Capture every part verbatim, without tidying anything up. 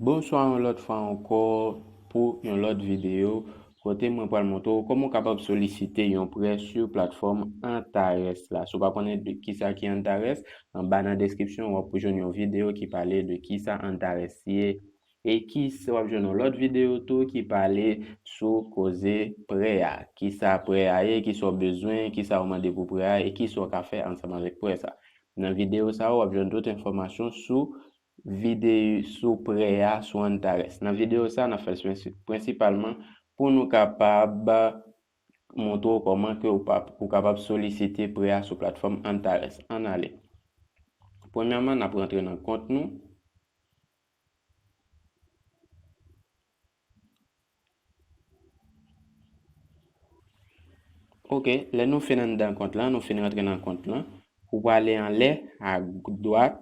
Bonswa yon lòt fwa ankò pou yon lòt videyo kote mwen pral montre w kòman w kapab solisite yon prè sou platfòm Antares la. Si w pa konnen de kisa ki Antares, anba nan deskripsyon w ap jwenn yon videyo ki pale de kisa Antares ye. E kisa w ap jwenn yon lòt videyo tou ki pale sou koze prè a. Kisa prè a ye, kisa w bezwen, kisa w mande pou prè a e kisa w ka fè ansanm avèk prè sa. Nan videyo sa w ap jwenn tout enfòmasyon sou videyo sou prè a sou Antares. Nan videyo sa, n ap fè l prensipalman pou nou kapab montre w kòman ke ou, pa, ou kapab solisite prè a sou platfòm Antares. Ann ale. Premyèman, n ap rantre nan kont nou. Ok, lè nou fin anndan kont lan, nou fin rantre nan kont lan, ou prale anlè, a dwat,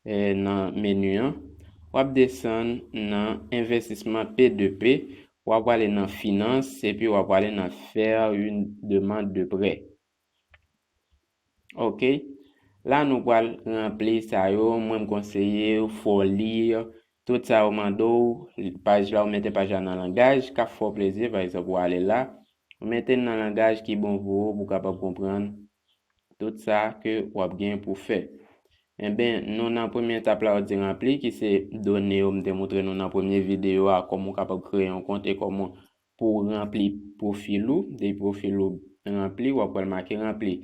eh, nan meni an, w ap desann nan envestisman P de P, w ap prale nan finans, epi w ap prale nan faire une demande de prêt. Ok. La nou pral ranpli sa yo, mwen m konseye w fè w li tout sa yo mande w, paj la ou mete paj la nan langaj k ap fè w plezi, pa egzanp ou ale la, ou mete l nan langaj ki bon pou ou, pou w kapab konprann tout sa ke w ap gen pou fè. Enben, nou nan premye etap la, ou di ranpli, ki se done yo m te montre nou nan premye videyo a, kòman w kapab kreye yon kont e kòman pou w ranpli pwofil ou. Depi pwofil ou ranpli, w ap wè l make ranpli.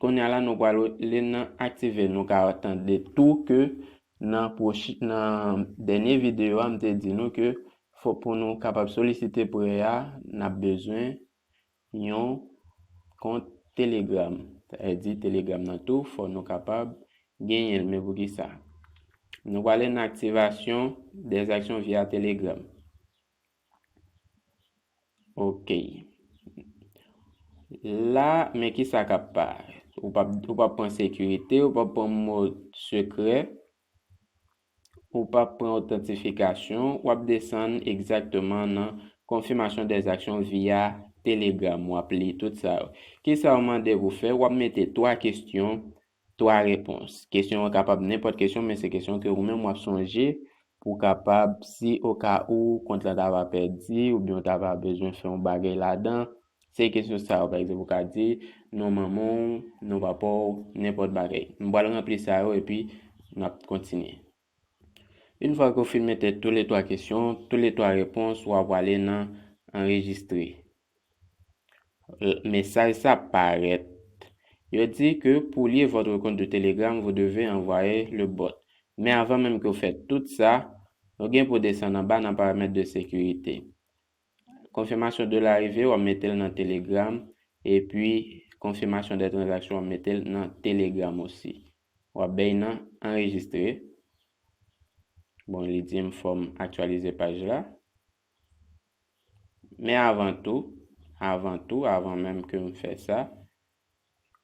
Kounye a la, nou pral li nan aktive. Nou ka tande tou ke nan pwochi-, nan dènye videyo a, m te di nou ke fò pou nou kapab solisite prè a, n ap bezwen yon kont Telegram. Sa vle di Telegram nan tou, fò nou kapab genyen l. Men poukisa? Nou prale nan activation des actions via Telegram. Ok. La, men kisa k ap parèt? Ou p ap, ou p ap pran sekirite, ou p ap pran mo sekrè, ou p ap pran otantifikasyon, w ap desann egzakteman nan confirmation des actions via Telegram. W ap li tout sa yo. Kisa yo mande pou fè? W ap mete twa kesyon, twa repons. Kesyon yo kapab nenpòt kesyon, men se kesyon ke ou menm w ap sonje pou w kapab, si o ka ou kont lan ta va pèdi, oubyen w ta va bezwen fè yon bagay ladan, se kesyon sa yo, pa egzanp, ou ka di non manman w, non papa w, nenpòt bagay. M pral ranpli sa yo epi n ap kontinye. Yon fwa ke w fin mete toulètwa kesyon, toulètwa repons, w ap prale nan anrejistre. Mesaj sa parèt. Yo di ke pour lier votre compte de Telegram, vous devez envoyer le bot. Men avan menm ke w fè tout sa, nou gen pou desann anba nan paramèt de sekirite. Confirmation de l'arrivée, w ap mete l nan Telegram. Epi, confirmation des transactions, w ap mete l nan Telegram osi. W ap bay nan anrejistre. Bon, li di m fò m aktyalize paj la. Men avan tou, avan tou, avan menm ke m fè sa,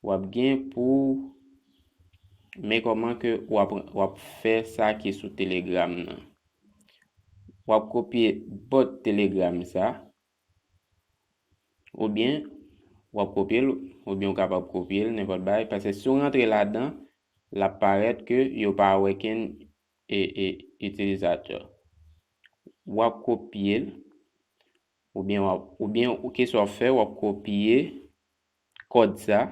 w ap gen pou, men kòman ke w ap, w ap fè sa ki sou Telegram nan. W ap kopye bot Telegram sa, oubyen w ap kopye l, oubyen w kapab kopye l, nenpòt bagay, paske si w rantre ladan, l ap parèt ke yo pa wè kenn e, e, itilizatè. W ap kopye l, oubyen w ap, oubyen ou, kisa w ap fè, w ap kopye kòd sa,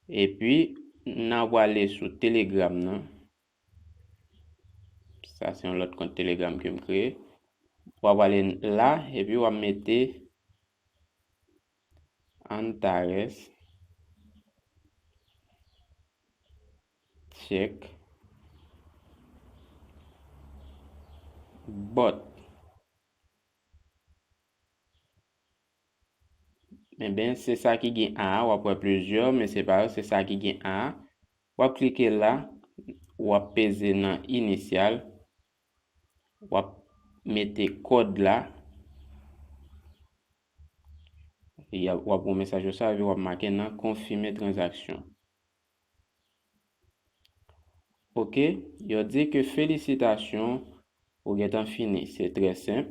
epi n a prale sou Telegram nan. Sa se yon lòt kont Telegram ke m kreye. W ap prale la, epi w ap mete Antares check bot. Enben, se sa ki gen A a, w ap wè plizyè, men se pa yo, se sa ki gen A a. W ap klike la, w ap peze nan inisyal, w ap mete kòd la, w ap wè mesaj yo sa, epi w ap make nan konfime tranzaksyon. Ok, yo di ke felisitasyon, ou gentan fini. Se trè senp.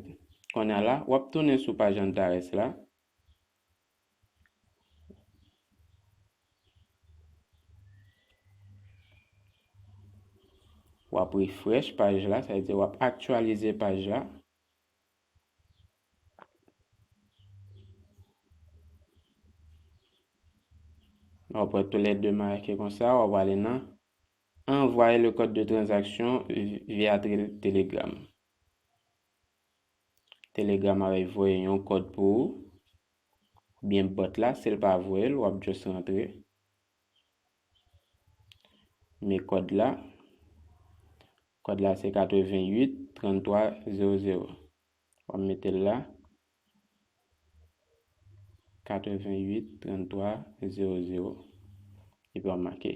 Kounye a la, w ap tounen sou paj Antares la. W W ap refresh paj la, sa vle di w ap aktyalize paj la. W ap wè toulède make konsa, w ap ale nan envoyer le code de transaction via Telegram. Telegram ap voye yon kòd pou ou, oubyen bòt la, si l pa voye l, w ap just rantre. Men kòd la, kòd la se katrevenn uit tranntwa zewo zewo. W ap mete l la, katrevenn uit tranntwa zewo zewo. Epi w ap make.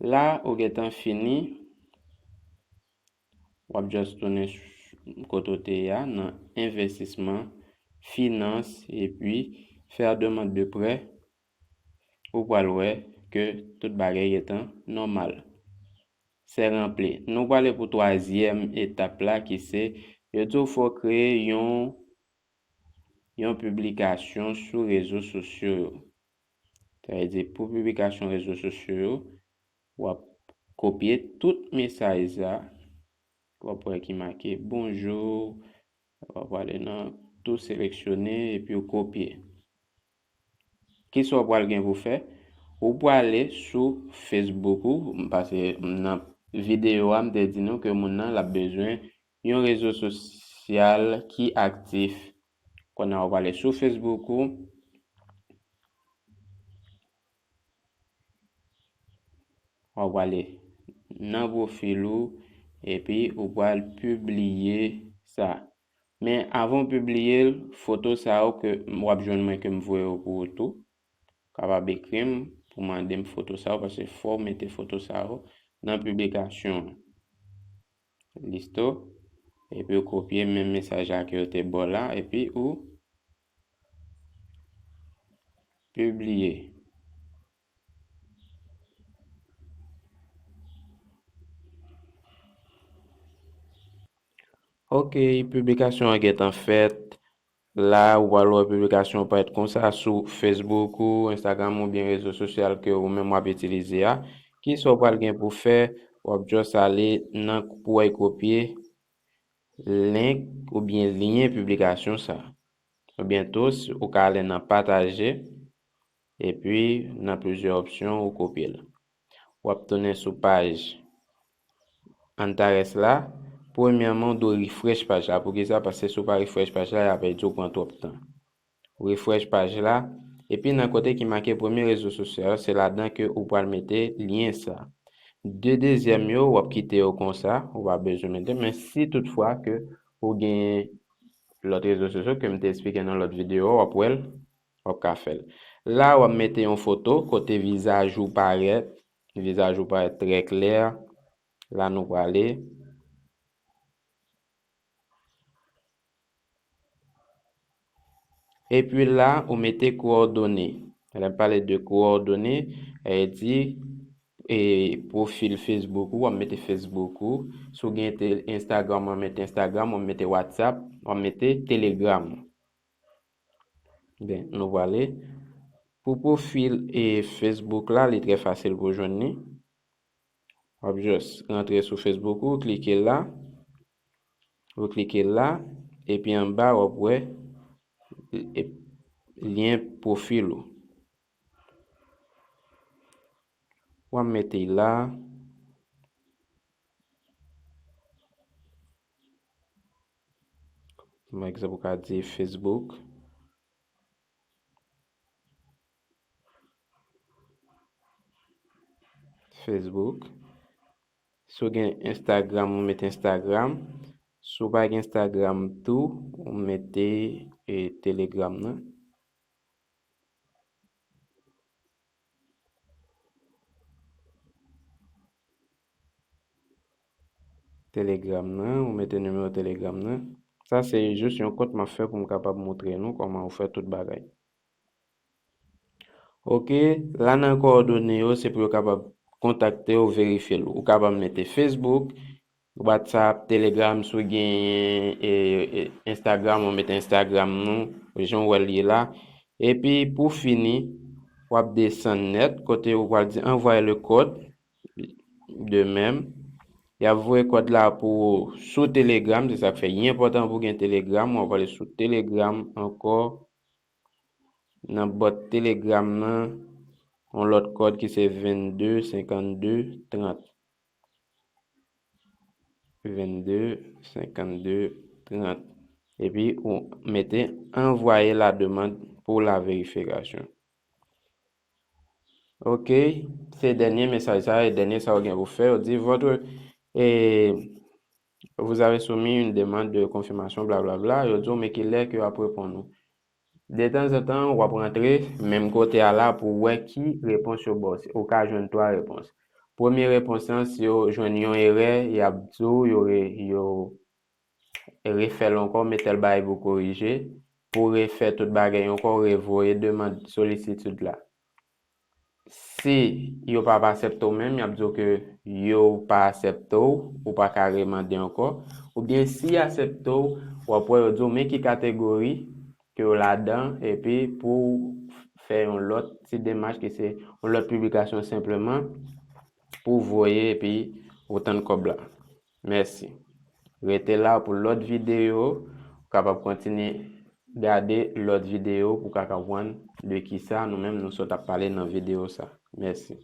La, ou gentan fini. W ap just tounen kote w te ye a nan envestisman, finans, epi faire demande de prêt. Ou pral wè ke tout bagay gentan nòmal. Se ranpli. Nou prale pou twazyèm etap la ki se, yo di w fò w kreye yon, yon piblikasyon sou rezo sosyo yo. Sa vle di pou piblikasyon rezo sosyo yo, w ap kopye tout mesaj sa, w ap wè ki make bonjou, w ap ale nan tou seleksyone epi w kopye. Kisa w pral gen pou fè? Ou prale sou Facebook ou, paske nan videyo a, m te di nou ke moun nan l ap bezwen yon rezo sosyal ki aktif. Kounye a w prale sou Facebook ou, w ap prale nan pwofil ou, epi ou pral pibliye sa. Men avan w pibliye l, foto sa yo ke w ap jwenn mwen ke m voye yo pou ou tou. Kapab ekri m pou mande m foto sa yo, paske fò w mete foto sa yo nan piblikasyon an. Listo. Epi w kopye menm mesaj la ke yo te ba w la, epi ou pibliye. Ok, piblikasyon an gentan fèt. La, ou pral wè piblikasyon parèt konsa sou Facebook ou, Instagram oubyen rezo sosyal ke ou menm w ap itilize a. Kisa w pral gen pou fè? W ap just ale nan pou w kopye link oubyen lyen piblikasyon sa. Oubyen tou, si ou ka ale nan pataje, epi nan plizyè opsyon, ou kopye l. W ap tounen sou paj Antares la. Premyèman, w dwe refresh paj la. Poukisa? Paske si w pa refresh paj la, y ap di w pran twòp tan. Refresh paj la. Epi nan kote ki make premye rezo sosyal, se ladan ke ou pral mete lyen sa. De dezyèm yo, w ap kite yo konsa, ou pa bezwen mete. Men si toutfwa ke ou gen lòt rezo sosyo ke m te eksplike nan lòt videyo, w ap wè l, w ap ka fè l. La, w ap mete yon foto kote vizaj ou parèt. Vizaj ou parèt trè klè. La, nou prale. Epi la, ou mete kowòdone. Lè m pale de kowòdone, e di, e, pwofil Facebook ou, w ap mete Facebook ou. Si w gen te-, Instagram, w ap mete Instagram, w ap mete WhatsApp, w ap mete Telegram. Ben, nou prale. Pou pwofil, e, Facebook la, li trè fasil pou w jwenn li. W ap just rantre sou Facebook ou, klike la. Ou klike la, epi anba, w ap wè, e, lyen pwofil ou. W ap mete l la. Pa egzanp, ou ka di Facebook. Facebook. Si w gen Instagram, ou mete Instagram. Si w pa gen Instagram tou, ou mete, e, Telegram nan. Telegram nan, ou mete nimewo Telegram nan. Sa se jis yon kont m ap fè pou m kapab montre nou kòman ou fè tout bagay. Ok, la nan kowòdone yo, se pou yo kapab kontakte w, verifye l. Ou kapab mete Facebook, WhatsApp, Telegram, si w genyen, e, e, Instagram, ou mete Instagram nou, jan w wè l ye la. Epi pou fini, w ap desann nèt, kote ou pral di envoyer le code de même. Y ap voye kòd la pou ou sou Telegram, se sa k fè li enpòtan pou w gen Telegram. W ap ale sou Telegram ankò. Nan bòt Telegram nan, yon lòt kòd ki se vennde senkannde trant. Vennde senkannde trant. Epi ou mete anvoye la demande pour la vérification. Ok, se dènye mesaj sa, e dènye sa ou gen pou fè, yo di votre, eh, vous avez soumis une demande de confirmation, blablabla, yo di w men ki lè ke yo ap reponn ou. De tanzantan, w ap rantre menm kote a la pou w wè ki repons yo ba w. Ou ka jwenn twa repons. Premye repons lan, si yo jwenn yon erè, y ap di w yo, re- yo refè l ankò, mete l bay pou korije, pou refè tout bagay ankò, revoye demann solisitid la. Si yo pa, pa aksepte w menm, y ap di w ke yo pa aksepte w, ou pa ka remande ankò. Oubyen si y aksepte w, w ap wè yo di w men ki kategori ke w ladan, epi pou w fè yon lòt ti demach ki se yon lòt piblikasyon senpleman pou w voye epi ou tann kòb la. Mèsi. Rete la pou lòt videyo. Ou kapab kontinye gade lòt videyo pou w ka konprann de kisa nou menm nou sot ap pale nan videyo sa. Mèsi.